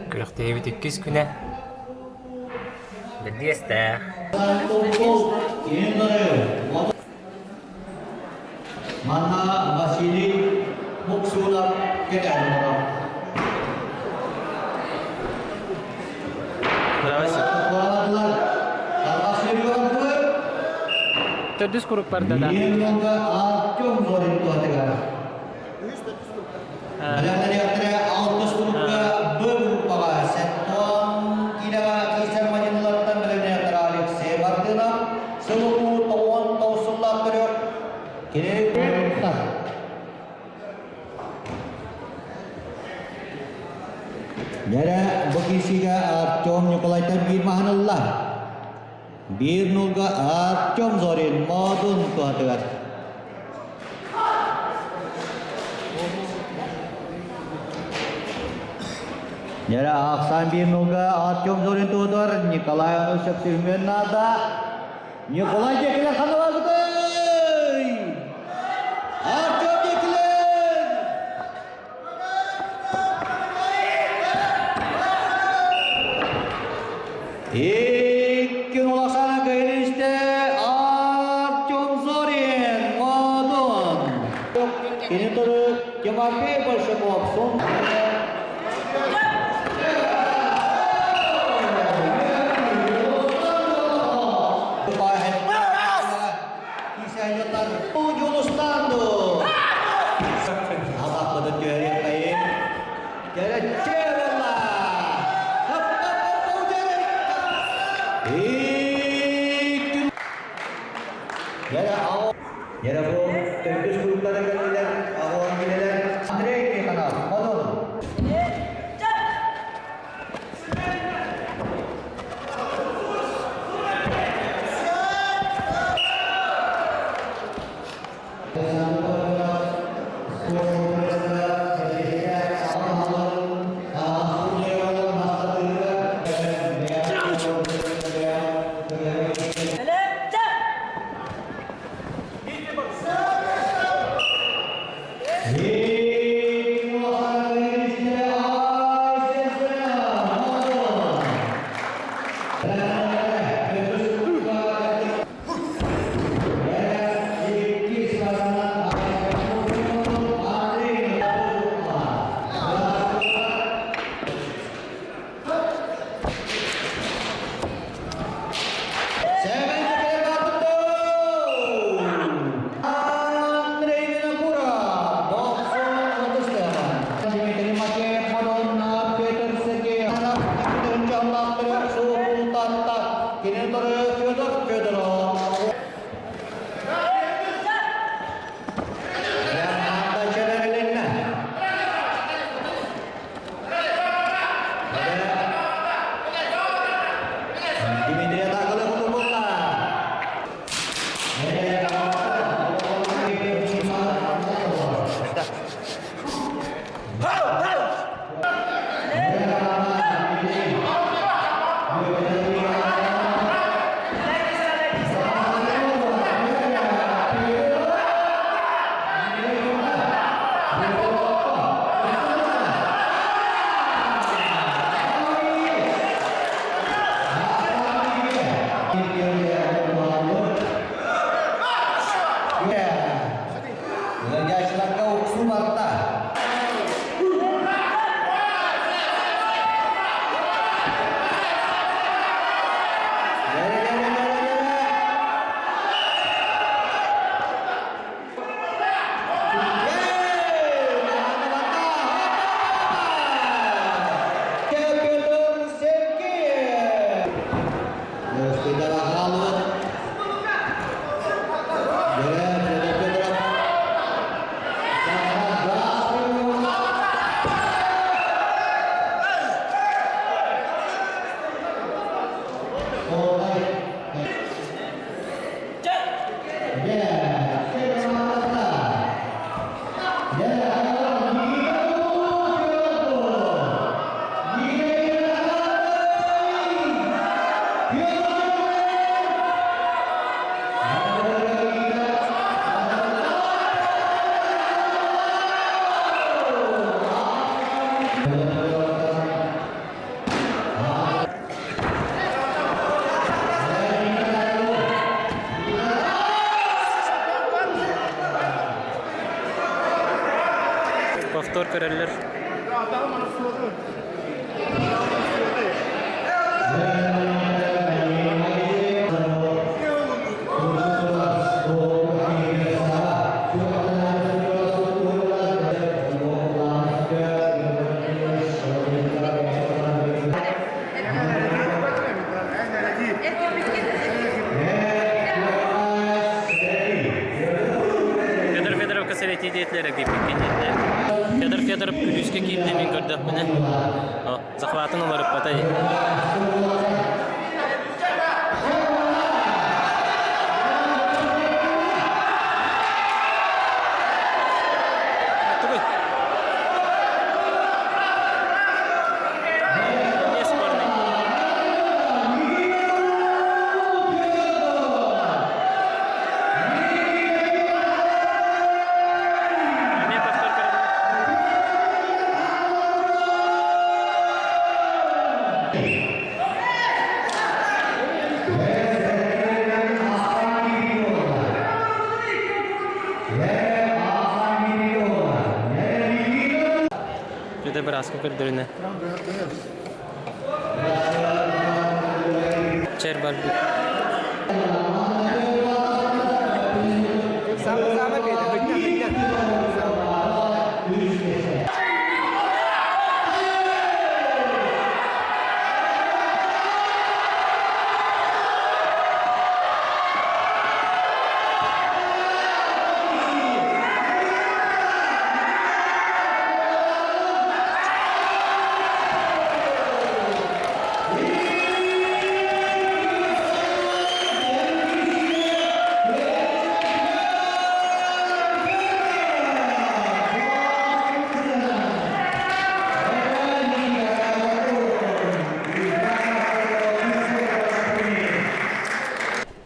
Күрэхтэһиибит иккис күнэ. Бэрдиэстээх. Манна Василий Буксунов кэтээн олорор. Төрдүс курук барда да. Артем Зорин туһатыгар. Бэлэмнэниэхтэрэ алтыс курукка Б группаҕа Сеттон киинэҕэ киирсэр мадьынылартан бэлэмнэниэхтэрэ Алексей Мартынов сыл уу тоҕуон тоҕус сыллаах төрүөх кини Нэрэ бу киирсиигэ Артем Николайтан биир маһын ылла. Биир нулга Артем Зорин Модун туһатыгар. Нэрэ ахсаан биир нулга Артем Зорин туһатыгар Николай Анусев сүһүмүөн наада. Николай Декилер ханылабытай! Артем Декилер! Икки улахан кыйылышты Артем Зорин, Модун. Кини туру Тимофей Большаков, сон Yere bu төрдүс группада кэллилэр, аҕалан кэлэлэр. Андрей Тихонов, Модун. Андрей Винокуров, Дмитрий Макеев, Мадонна, Петр Сергеев, Федор Федоров. Дмитрий Атакалов буолла. Ыалдьааччыларга уксуу барда. Повтор көрөллөр. Федор Федоровка совети диэтилэр диэппиккин диэтилэр. Федор Федоров күлүүскэ киирдэ мин көрдөхпүнэ. Захватын уларыппата. Тугуй? Эмиэ спорный. Эмиэ повтор көрөбүн. Дьэ бырааска көрдөрүнэ. Чэр барбыт.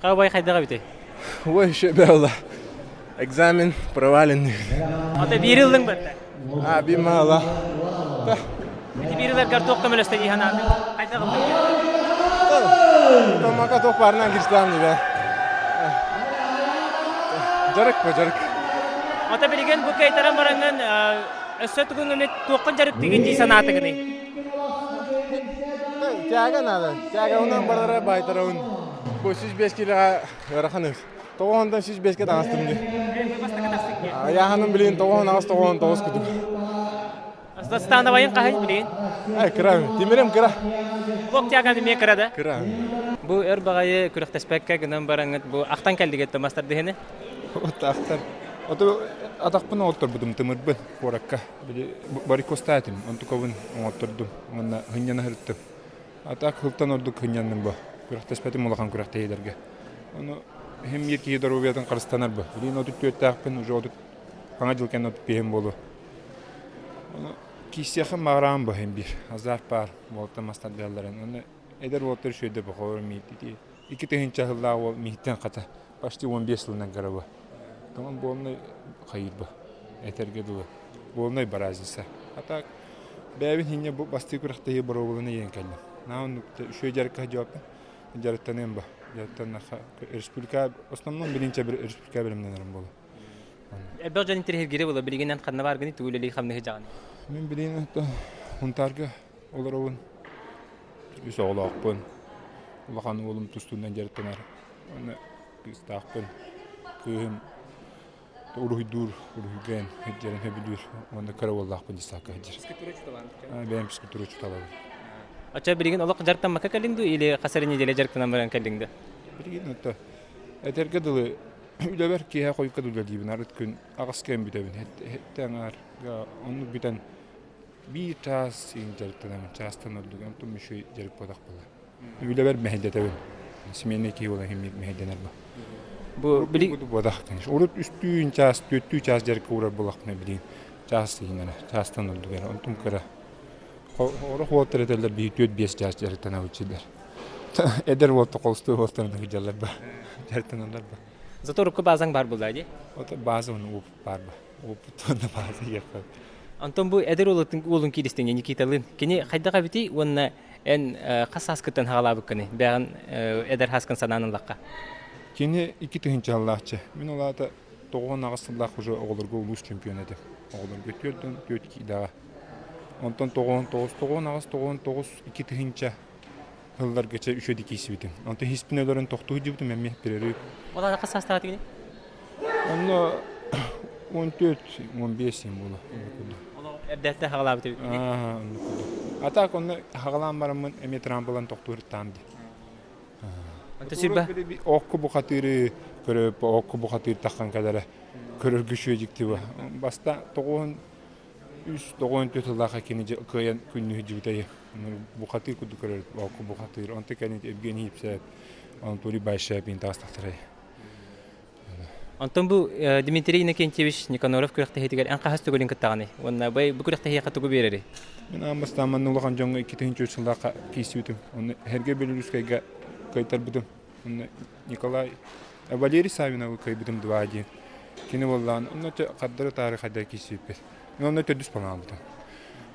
Кабай хайдаға бите? Ой, еще было. Экзамен проваленный. Ата биир ыллың бетте. А, би мала. Ити биир ыларгар туох көмөлөстө дии санаатыҥ? Хайдах ыллыҥ? Томака туох баарынан кирстаам дии Дьарык по дьарык. Ата билигин бу кайтаран бараҥҥын өссө тугун эмит туоххун дьарыктыгын дии санаатыгыный? Тяга надо. Тяга унан барара байтарабын. Бу 105 килоға ыарахан эбит. Тоҕоһунтан 105-ке таҥастым дии. Айааһыным билигин тоҕоһун аҕыс тоҕоһун тоҕус кутук. Становайын хаһый билигин? Ай, кыра. Тимирим кыра. Блок тяган эмиэ кыра да? Кыра. Бу өр баҕайы күрэхтэспэккэ гынан бараҥҥыт бу ахтан кэллигит мастар дыһыны? Вот ахтан. Ото атахпын оҕотторбутум тымырбын куоракка. Били барикостаатым, онтукабын оҥоттордум. Уонна хынньана сырыттым. А так сылтан ордук кынньанным бу. Күрэхтэспэтим улахан күрэхтэһиилэргэ. Ону иһим биир киһи доруобуйатын харыстанар бу. Билигин отут түөртээхпин, уже отут хаҥа дьыл кэннэ отут биэһим буолуо. Ону киирсиэххин баҕараҕын бу иһин биир. Азарт баар уолтан мас тардыалларын. Ону эдэр уолтар үчүгэйдик бохолор миит икки тыһыынча сыллаах уол мииттэн хата почти уон биэс сылынан кыра бу. Тоҥон буолнай хайыыр бу. Этэргэ дылы. Буолнай разница. А так Бэйэбин инньэ бу бастыы күрэхтэһии боруобалана иһэн кэллим. Наһаа оннук үчүгэй дьарыкка сылдьыбаппын. Дьарыктаныам ба. Дьарыктаннахха республика в основном билинчэ бір республика бэлэмнэнэрим буолар. Элбэх дьон интэриэһиргиирэ буолар. Билигин эн ханна бааргыный, тугу үлэлии хамныһы дьаҕаный? Мин билигин Хунтаарга олоробун. Үс оҕолоохпун. Улахан уолум тустуунан дьарыктанар. Уонна кыыстаахпын. Кыыһым уруһуйдуур, уруһуйга сылдьарын сөбүлүүр уонна кыра уоллаахпын дьыссаакка сылдьар. Бэйэм физкультура учууталабын. Оччо билигин олох дьарыктаммакка кэллиҥ дуу или хас эрэ неделя дьарыктанан баран кэллиҥ да? Билигин это этэргэ дылы үлэбэр киэһэ хойукка да үлэлиибин арыт күн аҕыс кэм бүтэбин сэттэ аҥаар оннук бүтэн биир чаас иһин дьарыктанабын чаастан ордук онтум үчүгэй дьарык буолах буолар Үлэбэр мэһэйдэтэбин. Сменный киһи буолан иһин мэһэйдэнэр бу. Бу били буодах, конечно. Урут үстүүн чаас, түөртүү чаас дьарыкка уурар буоллахпына билигин чаас иһинэн чаастан ордук эрэ. Онтум кыра. Орох уолаттар этэллэр биһи түөрт биэс чаас дьарыктанабыт дьилэр. Эдэр уолта холустуу уолтарына сылдьаллар ба. Дьарыктаналлар ба. Зато урукку баазаҥ баар буолла дии. Ото бааза уну опыт баар ба. Опыт уонна бааза иэххэ. Антон бу эдэр уолун кииристиҥ Никиталыын. Кини хайдах эбитий уонна Эн хас сааскыттан хаҕалаабыккыный? Бэҕин эдэр сааскын санаан ыллахха. Кини икки тыһыынча сыллаахчы. Мин ол аата тоҕуон аҕыс сыллаах уже оҕолорго улуус чемпиона этим. Оҕолорго 44 киилэҕэ. Онтон 99, 98, 99 2000 сылларга чэ үчүгэйдик киирсибитим. Онтон иһиспин өлөрөн тохтуу сылдьыбытым эмиэ перерыв. Ол аата хас саастаах этигиний? Онно 14, 15 диэн буолуо. Олох эрдэттэн хаҕалаабыт эбит. Аа, оннук курдук. А так онно хаҕалаан бараммын эмиэ трамплан тохтуур-таам дии. Онто сүрбэ? Окку бухатыыры көрөп, окку бухатыыр таххан кэлэрэ. Көрөргө үчүгэй дьикти бу. Баста тоҕуһун үс тоҕуһун түөрт сыллаахха кини кыайан күннүһү дьибитэй. Бухатыыр курдук көрөр, окку бухатыыр. Онто кэнники Евгений Ипсээп, Анатолий Байшев таастахтарай. Онтон бу Дмитрий Иннокентьевич Никаноров күрэхтэһиитигэр эн хаһыс төгүлүн кыттаҕыный? Уонна бу күрэхтэһиэхэ тугу биэрэрий? Мин аан бастаан манна улахан дьоҥҥо 2003 сыллаахха киирсибитим. Онно Сергей Белорусскайга кыайтарбытым. Онно Николай Валерий Савиновы кыайбытым два диэн. Кини буоллаҕына, онно хардары таары хайда киирсибиппит. Мен онно төрдүс балаабытым.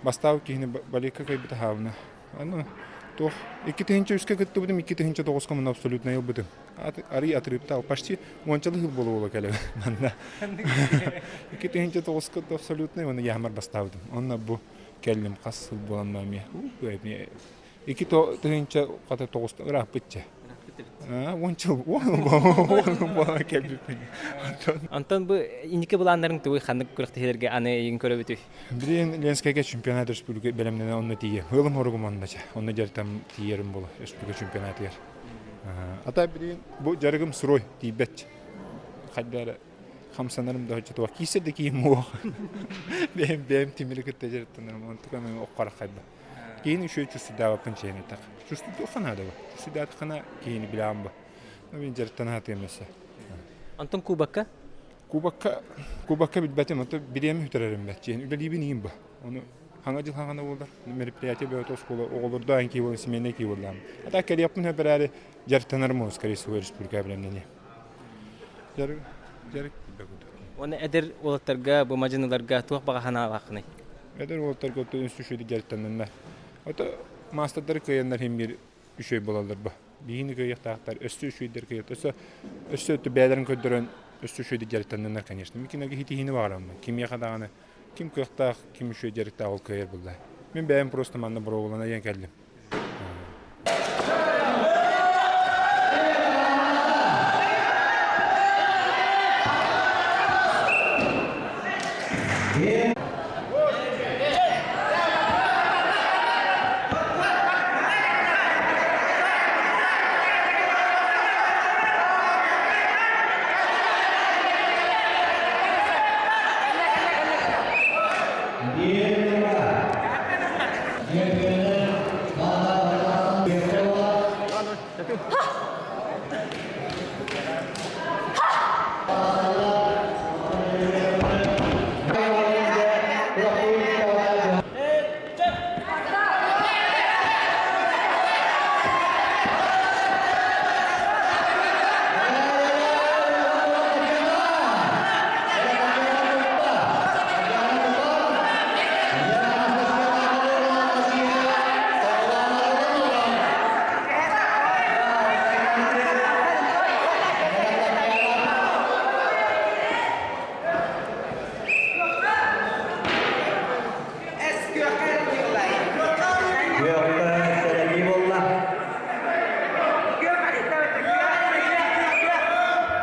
Бастаабыт киһини балекка кыайбыта хаабына. Аны туох 2003-кэ кыттыбытым, 2009-ка мунна абсолютно ылбытым. Арый отрывтал почти уончалы сыл буола-буола кэлэбин манна. 2009-ка абсолютно уонна яамар бастаабытым. Онно бу кэллим хас сыл буолан эмиэ икки тыһыынча хата тоҕуста ырааппытча. Уонча буола кэлбиппин. Онтон бу инники былааннарыҥ тугуй ханнык күрэхтэһиилэргэ аны эйигин көрөбүтүй? Билигин Ленскэйгэ чемпионат республика бэлэмнэнэ онно тиийэ. Ыалым хоругум онно онно дьарытам тиийэрим буола республика чемпионатыгар. Ата билигин бу дьарыгым сырой тиийбэт. Хайда эрэ хамсанарым да оччотугар киирсэр да киһим суох. Бэйэм бэйэм тимири кытта дьарыктанарым онтуканы оххор хайба. Киһини үчүгэй чувствуйдаабаппын чэйин этэх. Чувствуйдуохха наада бу. Чувствуйдаатаххына киһини билэҕин бу. Мин дьарыктана сатыам өссө. Онтон кубокка? Кубокка кубокка билбэтим, ото бириэмэ сүтэрэрим бэт. Чиэн үлэлиибин иһин бу. Ону хаҥа дьыл хаҥана буолар. Мероприятие бөҕөтө оскуола оҕолордоон кии буолан сменнэй кии буоллаам. А так кэлиэхпин сөп эрээри дьарыктанарым скорее всего республика бэлэмнэниэ. Дьарык дьарык Уонна эдэр уолаттарга бу мадьыныларга туох баҕа санаалааххыный? Эдэр уолаттарга ото үчүгэй дьарыктанныннар. Ото маастардары кыайаннар иһин биир үчүгэй буолаллар бу. Биһини кыайыахтаахтар, өссө үчүгэйдэр кыайыахтар. Өссө өссө өттө бэйэлэрин көрдөрөн өссө үчүгэйдик дьарыктанныннар, конечно. Мин кинилэргэ ситиһиини баҕараммын. Кимиэхэ даҕаны ким кыахтаах, ким үчүгэй дьарыктаах ол кыайар буолла. Мин бэйэм просто манна боруобалана диэн кэллим.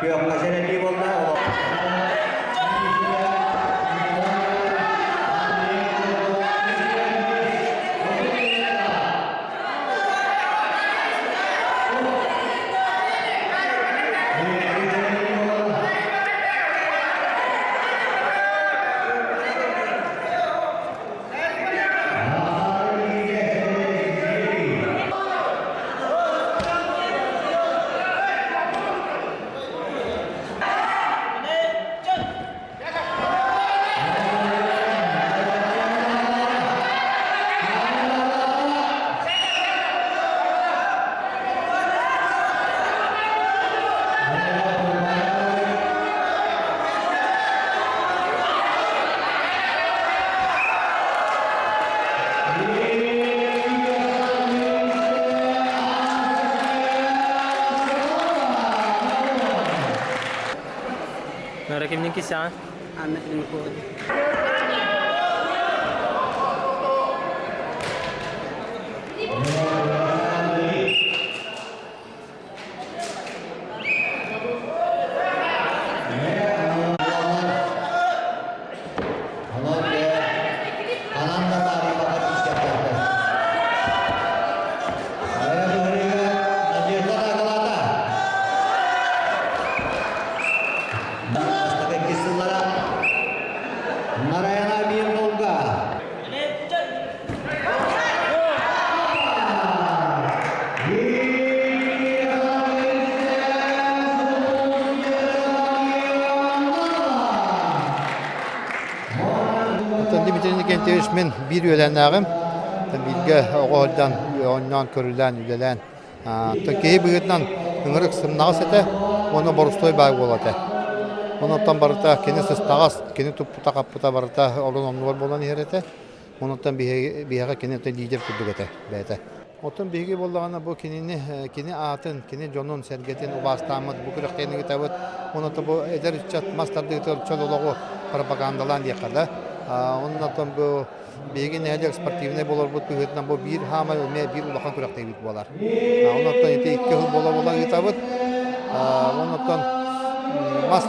Күөххэ сэрэтии буолла. Нора кимнин кисаан? Анна Клинкова. Иннокентьевич мин биир үөлээннээҕим. Бииргэ оҕо сылдьан оонньоон, көрүлээн, үлэлээн. Киһи быһыытынан ыҥырык сымнаҕас этэ уонна борустуой баай уол этэ. Онон барыта кини сыстаҕас, кини туппута-хаппыта барыта орун оннугар буолан иһэр этэ. Онон биһиэхэ кини лидер курдук этэ бэйэтэ. Оттон биһиги буоллаҕына бу кинини кини аатын, кини дьонун, сэргэтин убаастааммыт бу күрэхтэһиини ыытабыт. Онон бу эдэр ыччат мас тардыытыгар чөл олоҕу пропагандалаан диэххэ да. Оннотон бу биһиги нэһилиэк спортивнай буоларбыт быһыытынан бу биир хаамай эмиэ биир улахан күрэхтэһиибит буолар. Оннотон ити икки сыл буола-буола ыытабыт. Оннотон мас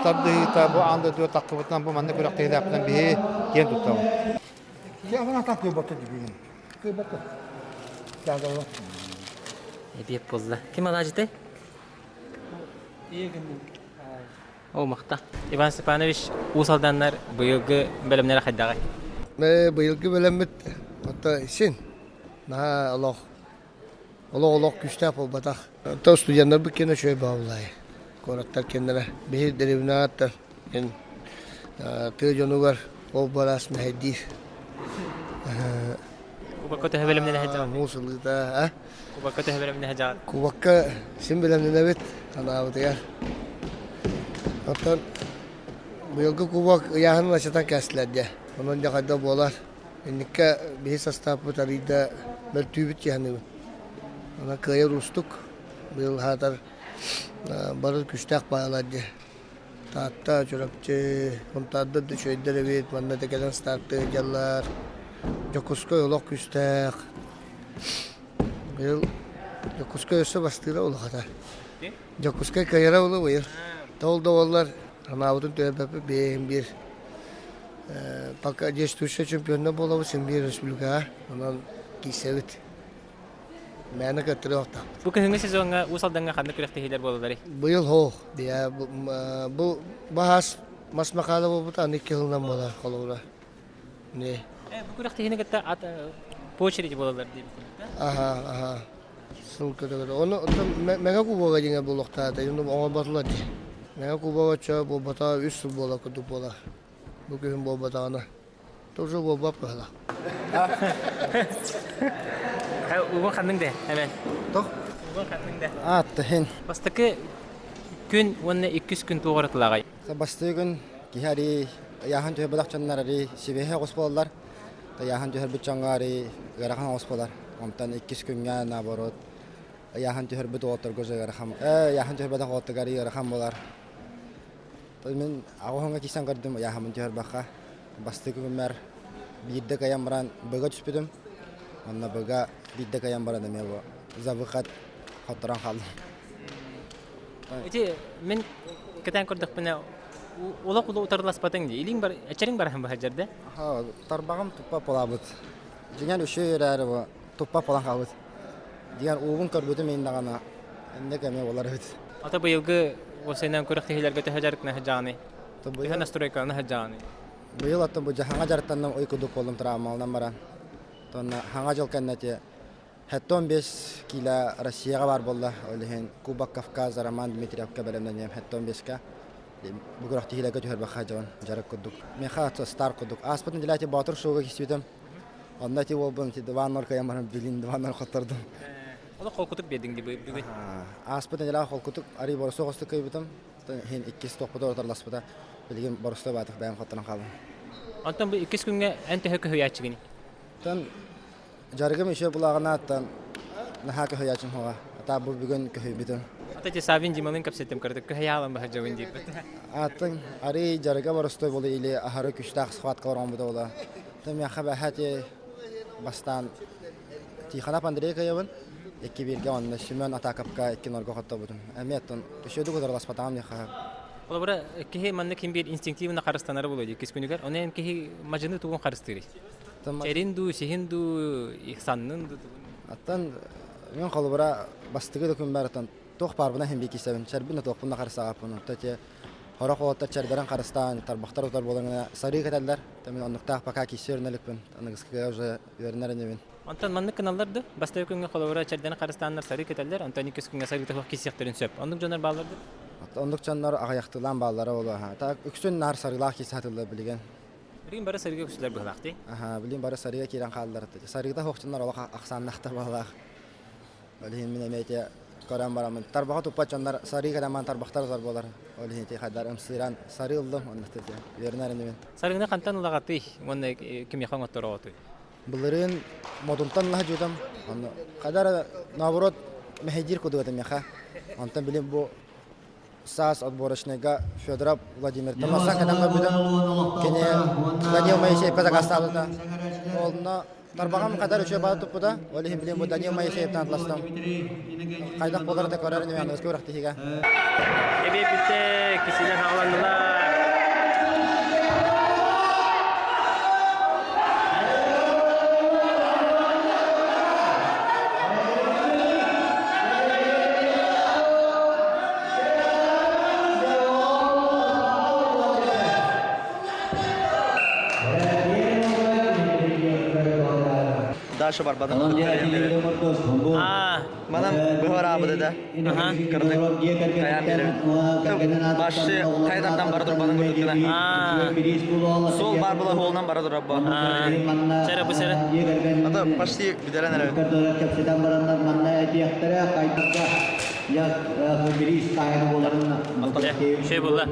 тардыһыыта бу аан дойдуга таххыбытынан бу маннык күрэхтэһиилээхпитинэн биһи киэн туттабыт. Эбиэт буолла. Ким алаадьытай? О, махта. Иван Степанович, Уус Алданнар быйылгы бэлэмнэрэ хайдаҕый? Быйылгы бэлэммит отто син наһаа олох олох олох күүстээх буолбатах. То студеннарбыт киэнэ үчүгэй бааллай. Куораттар киэннэрэ биһи дэриэбинэҕэ тыа дьонугар ол бараас мэһэйдиир. Кубокка төһө бэлэмнэнэ сылдьаҕын? Муус ылыыта, а? Кубокка төһө бэлэмнэнэ сылдьаҕын? Кубокка син бэлэмнэнэбит анаабытыгар. Оттон быйылгы кубок ыйааһынын ачатан кээстилэр дии. Онон дьэ хайдах буолар. Инниккэ биһи састааппыт арыйда мөлтүүбүт дии саныыбын. Онон кыайар уустук. Быйыл аатар бары күүстээх баайалар дии. Таатта, Чурапчы, Сунтаардар да үчүгэйдэр эбит, манна да кэлэн стартыы сылдьаллар. Дьокуускай олох күүстээх. Быйыл Дьокуускай өссө бастыыра улахата. Дьокуускай кыайара буолуо быйыл. Ол да буоллар, санаабытын түһэрбэппит бэйэм биир пока действующий чемпионна буолабыт син биир республикаҕа. Онон киирсэбит. Мээнэ кыттырыахтаахпыт. Бу кыһыҥҥы сезоҥҥа Уус Алдаҥҥа ханнык күрэхтэһиилэр буолалларый? Быйыл хоох. Бу баһаас мас макаада буолбут аны икки сылынан буолар холобура. Не. Бу күрэхтэһиини кытта ат по очереди буолаллар диэбитим да? Аха, аха. Сыл көтө-көтө. Ону Мэҥэ Кубога диҥэ буолуохтаата. Ону оҥорботулар дии. Мэҥэ Кубога чө буолбата үс сыл буола курдук буолар. Бу күһүн буолбатаҕына. Тоже буолбат быһыла. Угун ханныҥ де, эмен? Тох? Угун ханныҥ де? Ааттыһын. Бастакы күн уонна иккис күн туох уратылааҕый? Бастакы күн киһи арий ыйааһын түһэрбэтэх дьоннор арий сибиэһэ оҕус буолаллар. Ыйааһын түһэрбит дьоҥҥо арий ыарахан оҕус буолар. Онтон иккис күҥҥэ наоборот ыйааһын түһэрбит уолаттарга уже ыарахан ыйааһын түһэрбэтэх уолаттарга арий ыарахан буолар. Мин аҕыс киирсэн көрдүм ыйааһыммын түһэрбэххэ. Бастакы күммэр биирдэ кыайан баран быга түспүтүм. Онно быга биирдэ кыайан баран эмиэ бу за выход хотторон хааллым. Ити мин кэтээн көрдөхпүнэ олох утарыласпатыҥ дии. Илиҥ бар эчэриҥ бараһын баһа да? Тарбаҕым туппа полаабыт. Дьиҥэр үчүгэй эрээри бу туппа полан хаалбыт. Дьиҥэр уубун көрбүтүм иһин даҕаны инник эмиэ буолар эбит. Ата быйылгы уопсайынан күрэхтэһиилэргэ төһө дьарыктана сылдьаҕыный? Төһө настройкалана сылдьаҕыный? Быйыл оттон бу дьаһаҥа дьарыктанным ый курдук буоллум травмаланан баран. Тонна хаҥа дьыл кэннэ ити 75 киилэ Россияҕа баар буолла. Ол иһин Кубок Кавказа Роман Дмитриевка бэлэмнэниэм 75-ка. Бу күрэхтэһиилэргэ түһэрбэххэ дьон дьарык курдук. Миэхэ стар курдук. Ааспыт нэдиэлэ ити Боотур шоуга киирсибитим. Онно ити уолбун ити диван кыайан баран билин диваннар хоттордум. Олох холкутук биэрдиҥ дии бүгүн. Ааспыт нэдиэлэҕэ холкутук арый боросуок остук кыайбытым. Иһин иккис тохпута отарласпыта. Билигин боростой баатых бэйэм хотторон хааллым. Онтон бу иккис күҥҥэ эн төһө көһүйээччигиний? Оттон дьарыгым еще булааҕынааттан наһаа көһүйээччим хоҕа. Ата бу бүгүн көһүйбүтүм. Ата те Савин Дималын кэпсэттим кырдык көһүйаалан баһаджабын диэбит. Атын арый дьарыга боростой болу или аһары күчтээх схваткалар оҥбута була. Та миэхэ бэһэти бастаан Тихонов Андрей кыайабын, икки бииргэ онно Семен Атаковка икки норго хоттобутум. Эмиэ оттон үчүгэйдик утарыласпатаҕым диэххэ. Холобура, киһи маннык ким биир инстинктивно харыстанара буолуо дии иккис күнүгэр. Ону эн киһи мадьыны тугун харыстыырый? Чэрин дуу, сиһин дуу, саннын дуу тугун? Оттон мен холобура бастакы да күммэр оттон туох баарбына иһин биир Чэрбин да туохпун да харыстаабаппын. Онто те Сорох уолаттар чэрдэрин харыстаан, тарбахтар утар буолан сарыы кэтэллэр. Мин оннуктаах пока киирсэ үөрэнэ иликпин. Аныгыскыга уже үөрэнэр инибин. Онтон маннык гыналлар да, бастакы күҥҥэ холобура чэрдэни харыстааннар сарыы кэтэллэр, онтон иккис күҥҥэ сарыыта суох киирсиэхтэрин сөп. Оннук дьоннор бааллар да? Оннук дьоннор аҕыйахтыылаан бааллара буолуо. Так үксүн наар сарыылаах киирсэ сатыыллар билигин. Билигин бары сарыыга күсүлэр быһылаах дии. Аха, билигин бары сарыыга киирэн хааллар. Сарыыта суохчуннар олох ахсааннаахтар баһылаах. Ол иһин мин эмиэ ити көрөн бараммын тарбаҕа туппат дьоннор сарыы кэлэн тарбахтар узар буолар. Ол иһин ити хайдар ымсыыран сарыы ыллым онно үөрэнэр инибин. Сарыыны хантан ылаҕатый уонна кимиэхэ оҥоттороҕутуй? Былырыын Модунтан ылаһа дьуутам. Онно хайдар наоборот мэһэйдиир курдук этим миэхэ. Онтон билин бу саас отборочнайга Федоров Владимиртан масан кэтэн көрбүтүм. Кини Данил Моисеевка заказтаабыта. Онно тарбаҕым хатар үчүгэй баҕа туппута. Ол иһин билин бу Данил Моисеевтан атластым. Хайдах буолар да көрөр инибин аныгыскы күрэхтэһиигэ. Эбиэ бүттэ, кисилэр хаҕаланнылар. Даша барбатым. Манан быһараабыта да. Кырдык. Кайан беребит. Башы кайдардан бара турбатын көрдүк Сол бар була холунан бара турар бу. Сэрэ бу сэрэ. Ата почти бүтэрэн эрэ. Şey буолла.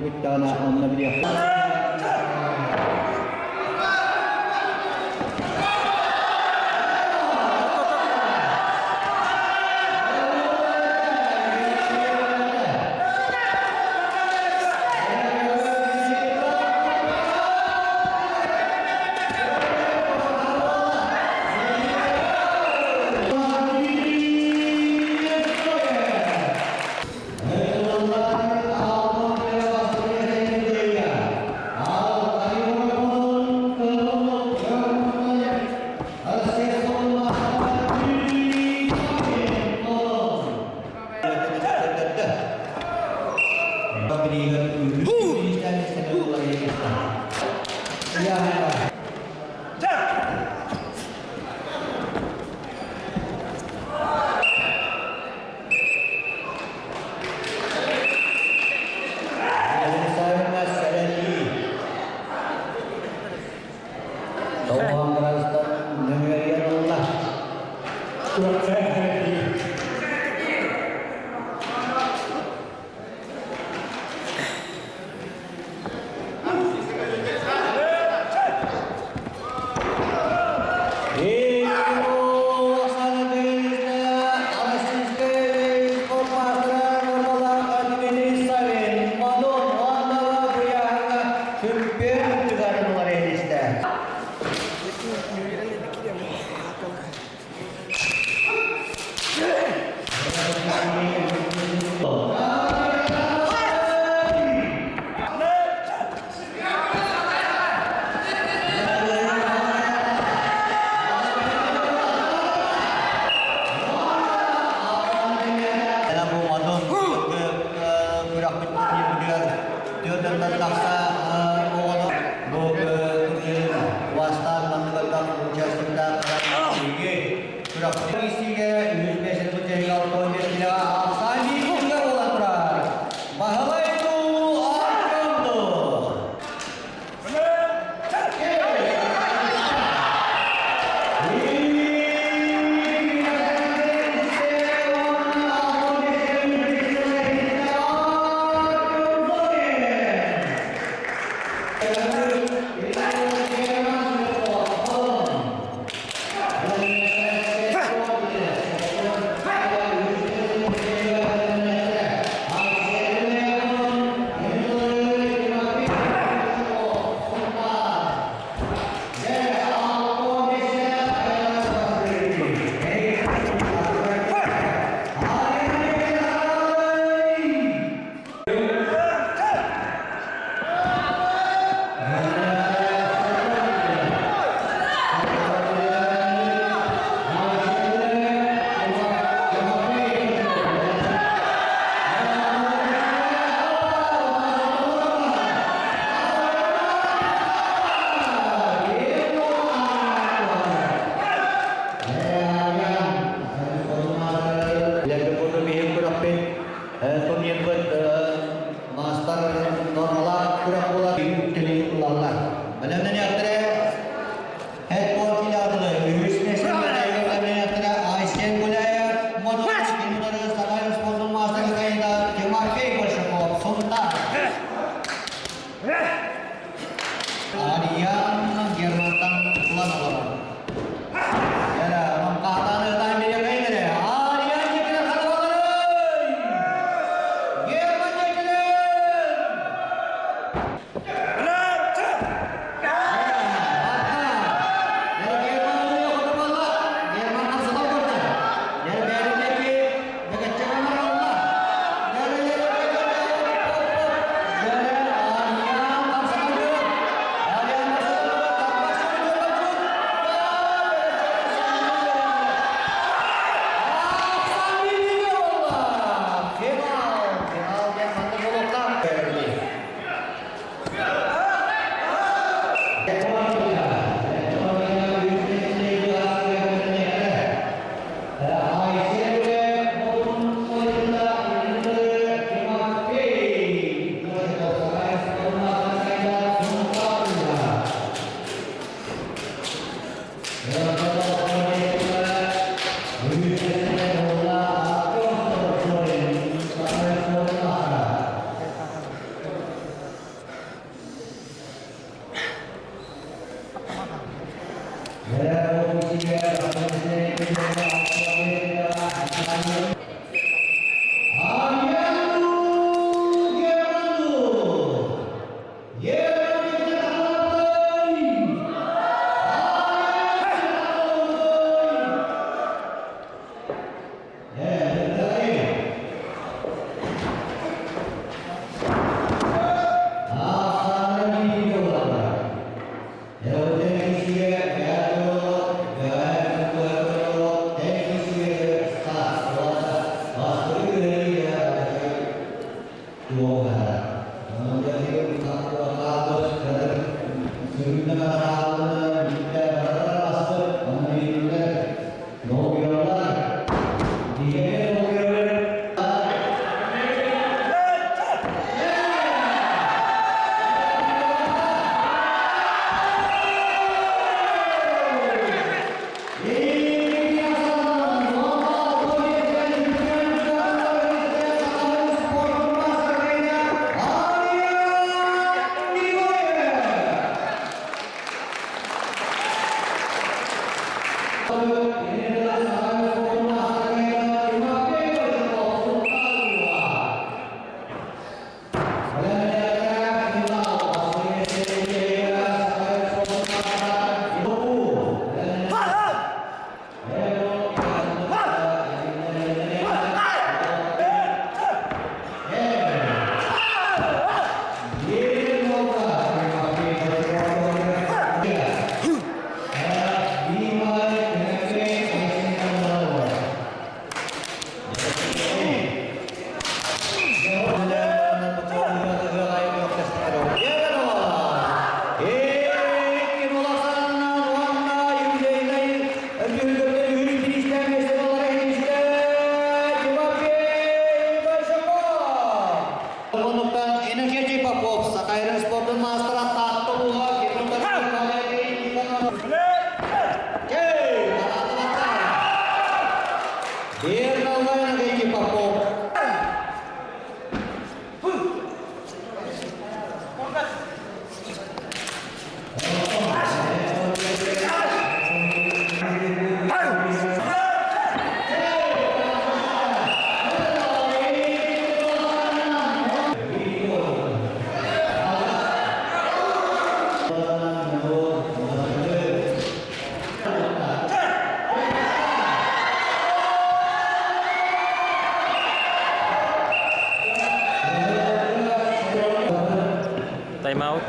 Тайм-аут.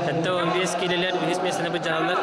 75 киилэлэр үһүс миэстэни былдьаһаллар.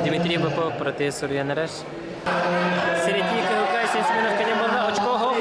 Дмитрий Попов протез суруйан эрэр. Сиретии кыһылкай Сенсменов кэлин буолла очко хоп.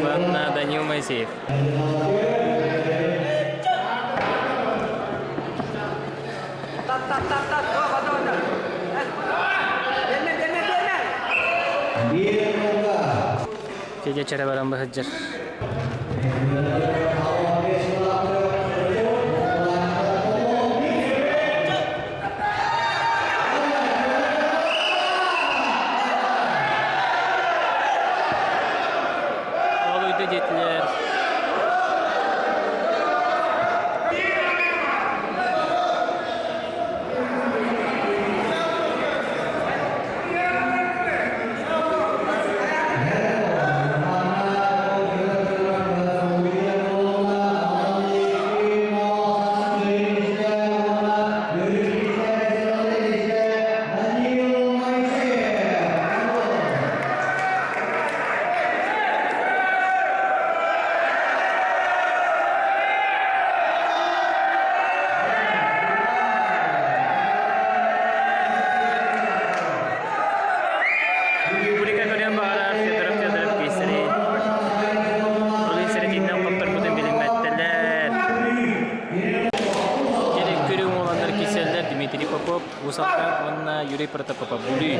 уонна Данил Моисеев. Федя чэрэ баран быһыдьыр. Олуйда диэтилэр. Публика көрүөн баҕарар Федоров Федоров киирсэрин. Ол сэрэтиинэн хотторбутун билиммэттэлэр. Дьэ, көрүҥ уоланнар киирсэллэр Дмитрий Попов, Уус Алдан уонна Юрий Протопопов Бүлүү.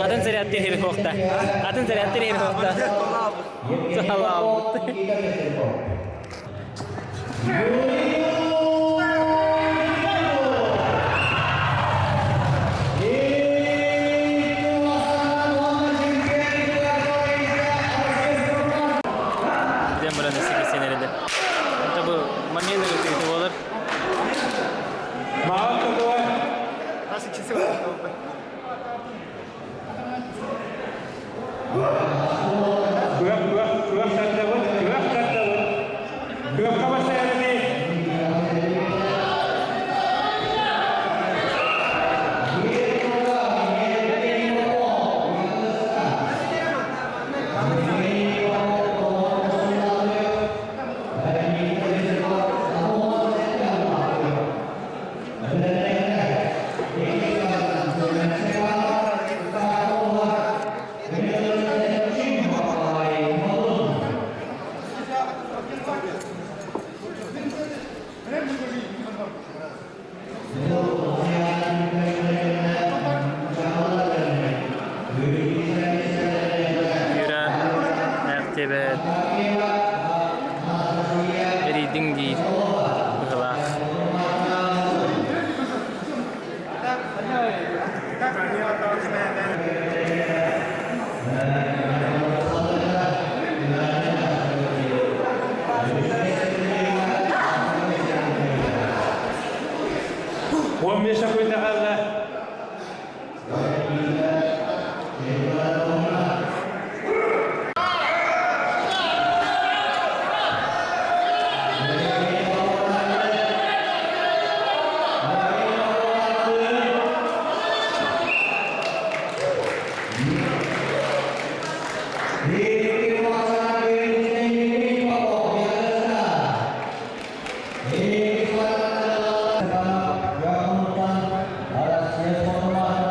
Атын зарядтыыр иһин хуохта. Атын зарядтыыр иһин хуохта. Салаабыт. Дем баран сикисенерде. Это бу момент болар. Юра Нахтебет Эрийдиҥ диир быһылаах.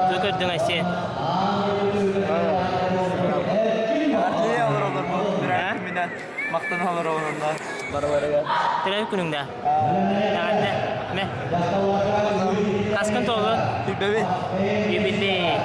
Тугу көрдүҥ Айсен? Махтана олороллор барыларыгар. Төрөөбүт күнүҥ да? Эҕэрдэ. Мэ. Хаскын туоллун? Юбилей. Юбилей.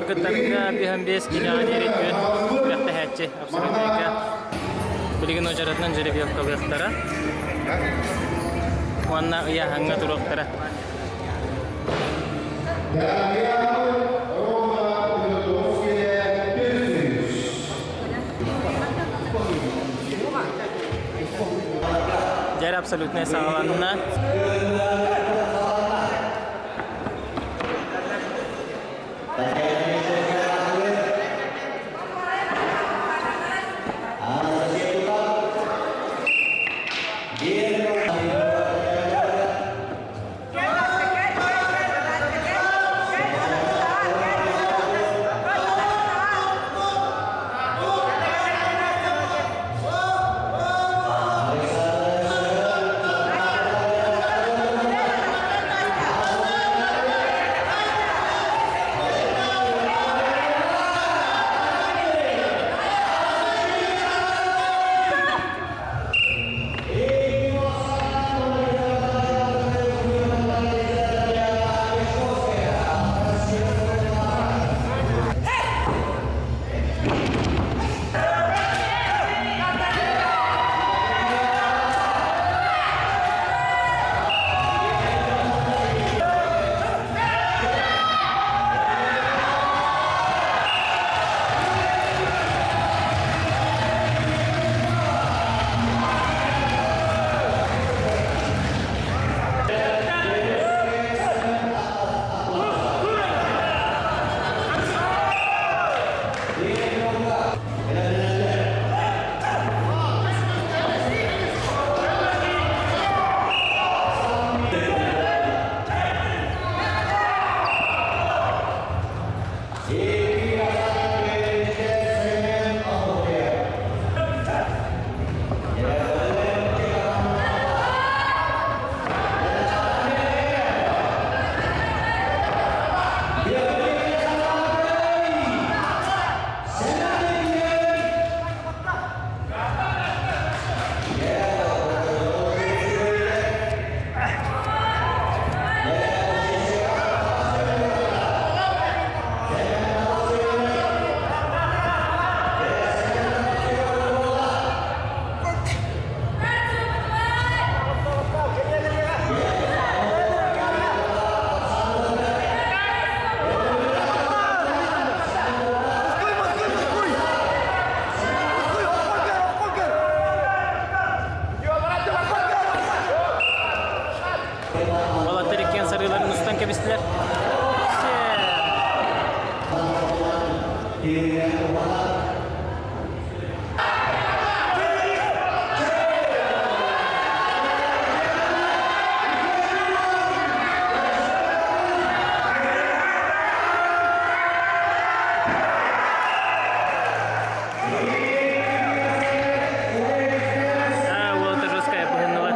Кыргыттарга 55 киилэҕэ диэри түөрт күрэхтэһээччи абсолютнайга билигин уочаратынан жеребьевкалыахтара уонна ыйааһыҥҥа туруохтара. Дьэр абсолютнай саҕаланна. Уолаттар иккиэн сарыыларын устан кэбистилэр. А, вот жесткая быһыннылар.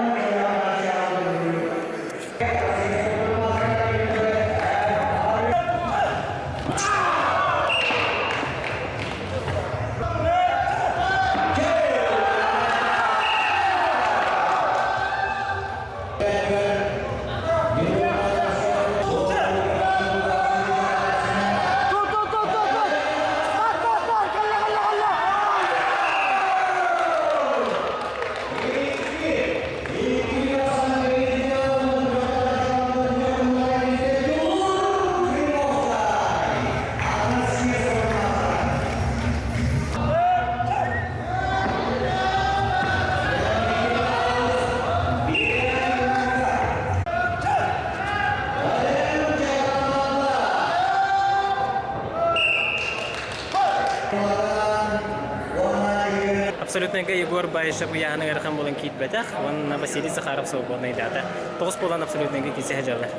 Абсолютнайга Егор Баишев ыйааһыныгар ыарахан буолан киирбэтэх уонна Василий Захаров свободнайдаата. Тоҕус буолан абсолютнайга киирсэ сылдьаллар.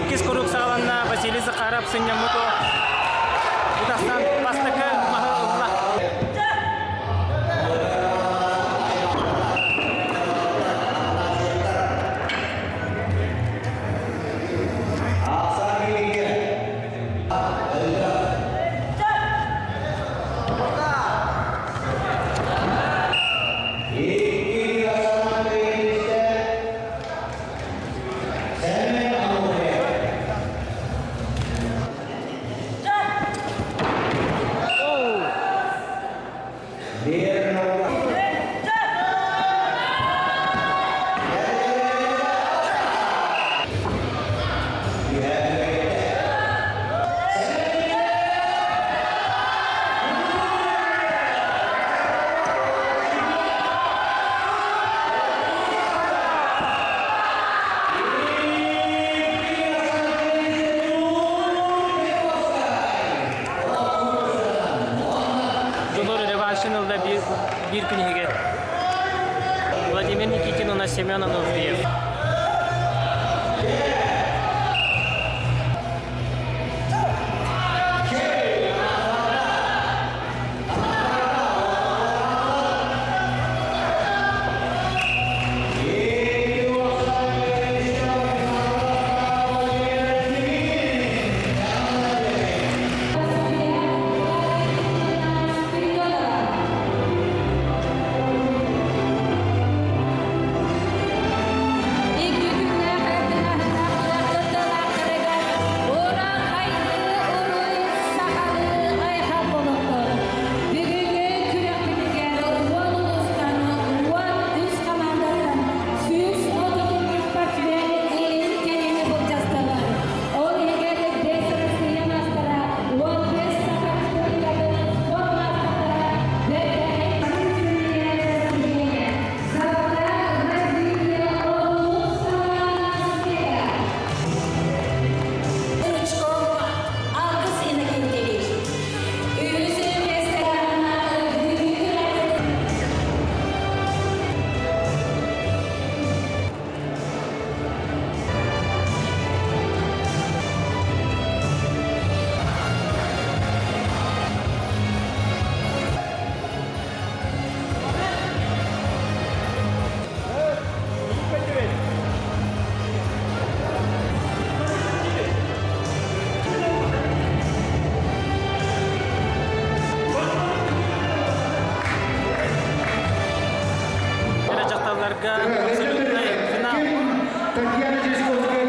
Иккис куруук саҕаланна Василий Захаров сынньаммыт утахтан бастакы маһы ылла. буолла биир, биир күн иһигэр. Владимир Никитин уонна Семен Ануфриев. Эрэ дьахталларга абсолютнай финал. Татьяна Ческовская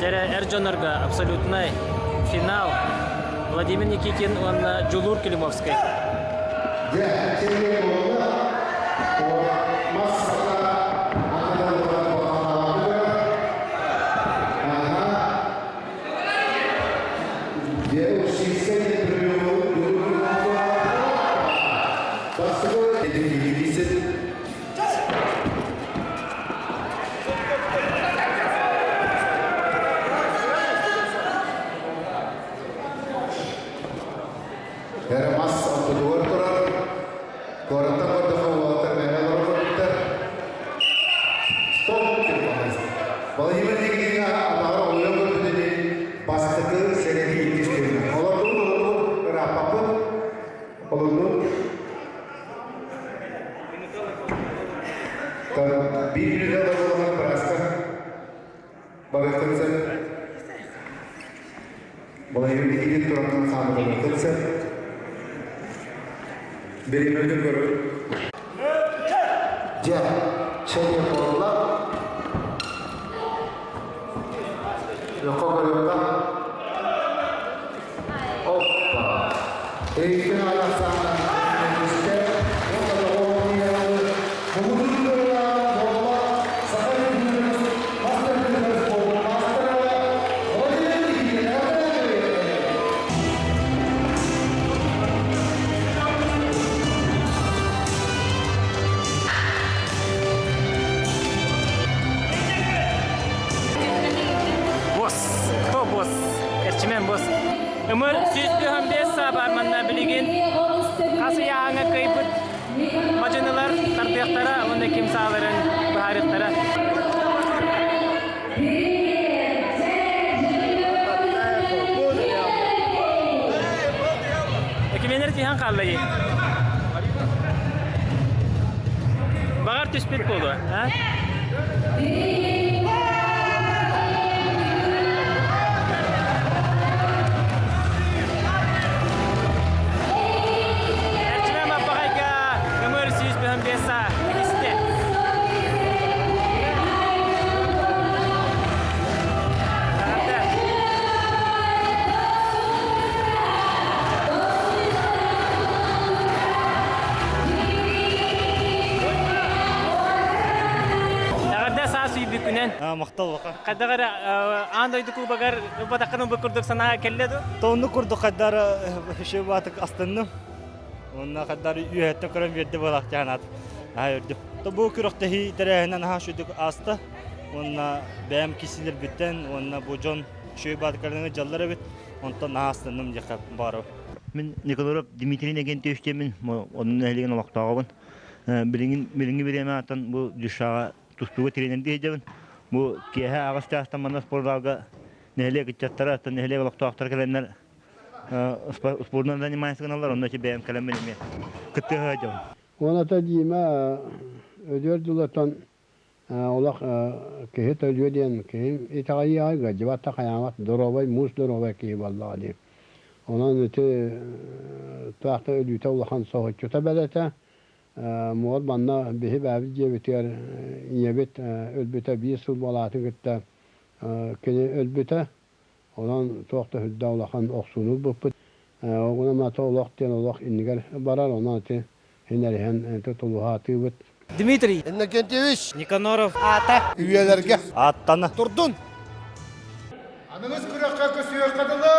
Дьэрэ эр дьоннорго абсолютнай финал Владимир Никитин уонна Дьулуур Климовскай. Мас ортотугар турар, куораттан көрдөххө уолаттар мэһэ олорор курдуктар. Стоп деп Владимир Никитиҥҥа атаҕар олуйан көрбүтүн бастакы сэрэтии иккис күнү. Олордубут, олордубут, ырааппаппыт. Олордубут. Биир мүнүүтэ олордулар бырааска. Барыахтарын сөп. Владимир Никитин тураннан хаамыталыахтарын сөп. Бириэмэбитин көрөбүт. Дьэ, чэйэ буолла. Йоко көрүөххэ. Оппа. Эйигин алахсааннан түстэ. Уонна доҕор Муҥутуур кыайыылаах буолла Саха Республикатын мастер спордун маастара Владимир Никитин. Босс. Кто босс? Эрчимэн босс. Ымыр 105 саа бар манна билигин хас ыйааҥа кыайбыт мадьынылар тардыахтара уонна ким сааларын быһаарыахтара. Экименер тиһэн хаалла дии. Баҕар түспүт буолуо, а? Махтал баха. Хайдах эрэ аан дойду кубогар ылбатаххын ылбыт курдук санаа кэллэ дуо? Тонну курдук хайдар еще баатык астынным. Онна хайдар үөһэттэн көрөн биэрдэ буолаах дьаһанаат. Наһаа үрдүк. Бу күрэхтэһии тэрээһинэ наһаа үчүгдүк ааста. Уонна бэйэм кисилэрбиттэн уонна бу дьон үчүгэй баатыкарыны дьаллар эбит. Онтон наһаа астынным диэххэ баҕарабын. Мин Николаев Дмитрий Иннокентьевич диэммин, оннун нэһилиэгин олохтооҕобун. Билиҥҥи билиҥҥи бириэмэ аттан бу Дюшаҕа тустууга тренердии сылдьабын. Бу киэһэ аҕыс чаастан манна спортзалга нэһилиэк ыччаттара, оттон нэһилиэк олохтоохторо кэлэннэр спордунан заниматься гыналлар, онно бэйэм кэлэммин эмиэ кыттыһа сылдьабын. Уоната Дима өлүөр дылытан олох киһи төлүө диэн киһи итэҕэйиэҕэ ыалдьыбат да хайаабат доруобай муус доруобай киһи буоллаҕа дии. Онон ити туох да өлүүтэ улахан соһуччута бэлэтэ. Муор манна биһи бэйэбит дьиэбитигэр ийэбит өлбүтэ биир сыл буолаатын кытта кини өлбүтэ. Онон туох да сүрдээх улахан охсууну ылбыппыт. Ол гынан олох диэн олох иннигэр барар, онон ити иһин тутулуһаатыыбыт. Дмитрий Иннокентьевич Никаноров Аата Үйэлэргэ Ааттана Турдун Аныгыс күрэххэ көсүөххэ дылы.